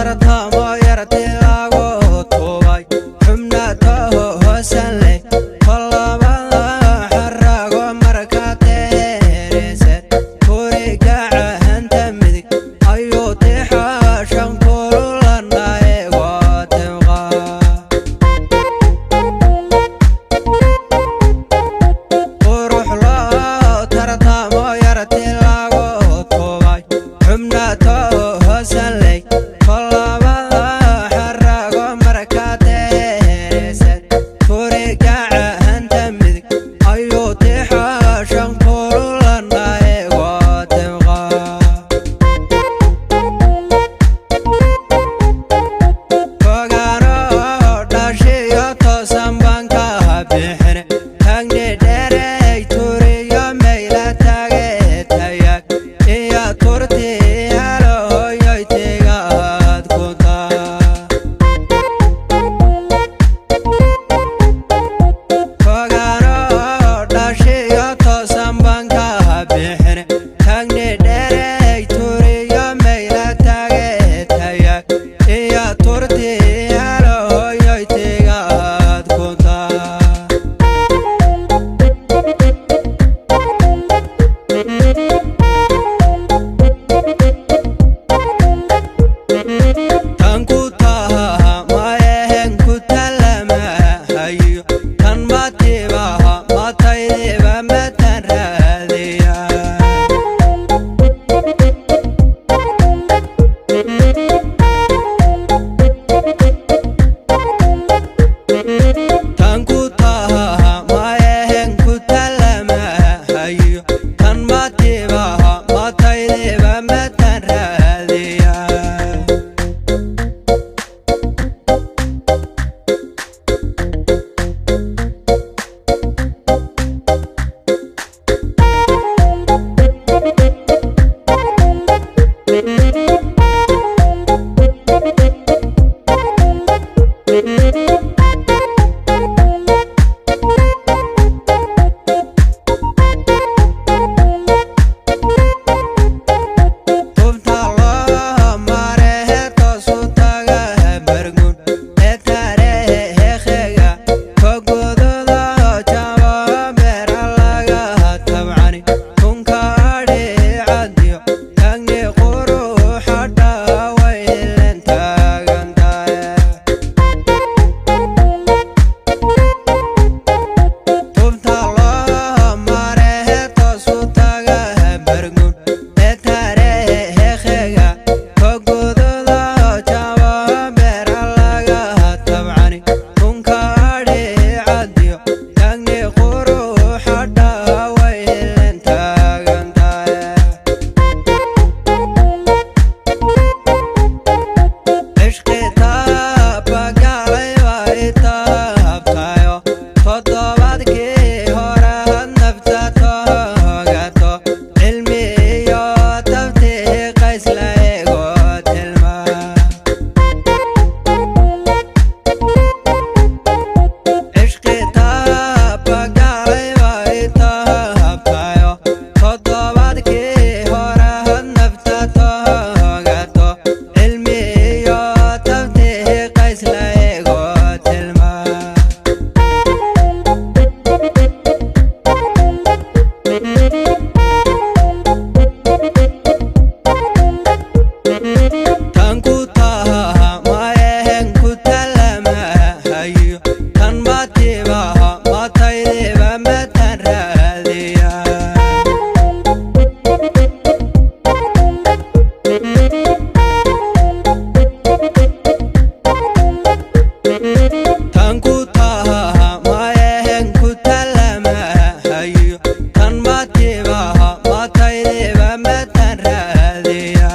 Tartamo yarti lagu tubay xubna toho hoosan leh kolabada xarago marka teereysad turigaca hanta midig ayuu tixaashan kululana eego timqa. Qurux loo tartamo yarti lagu tubay xubna toho hoosan leh kolabada xarago marka teereysad turigaca hanta midig ayuu tixaashan kululana eego timqa. Fogaano dhashiyo toosan baan ka bixin taagni dheerey turiyo mayla taage tayaag iyo turti halohoyoy tigaad ku taa. Fogaano dhashiyo toosan baan ka bixin taagni dheerey turiyo mayla taage tayaag iyo turti halohoyoy tigaad ku taa. Tan ku taha maehen ku talamahayo tan matibaha mataydiba matan raadiya. Tan ku taha maehen ku talamahayo tan matibaha mataydiba matan raadiya. Tubta loo marehe toosu taga bargun ee tarehekhega kogududa jabo beera laga tabcani tunka adhicadiyo taagni quruxa dhaway ilen taagantaye. Tubta loo marehe toosu taga bargun ee tarehekhega kogududa jabo beera laga tabcani tunka adhicadiyo taagni quruxa dhaway ilen taagantaye. Cishqi taabagaalay bay taabtayo toddobaadkii hore had nafta toogato cilmi iyo tabtii qaysla eego tilmaa. Cishqi taabagaalay bay taabtayo toddobaadkii hore had nafta toogato cilmi iyo tabtii qaysla eego tilmaa. Tan ku taha maehen ku talamahayo tan matibaha mataydiba matan raadiya. Tan ku taha maehen ku talamahayo tan matibaha mataydiba matan raadiya.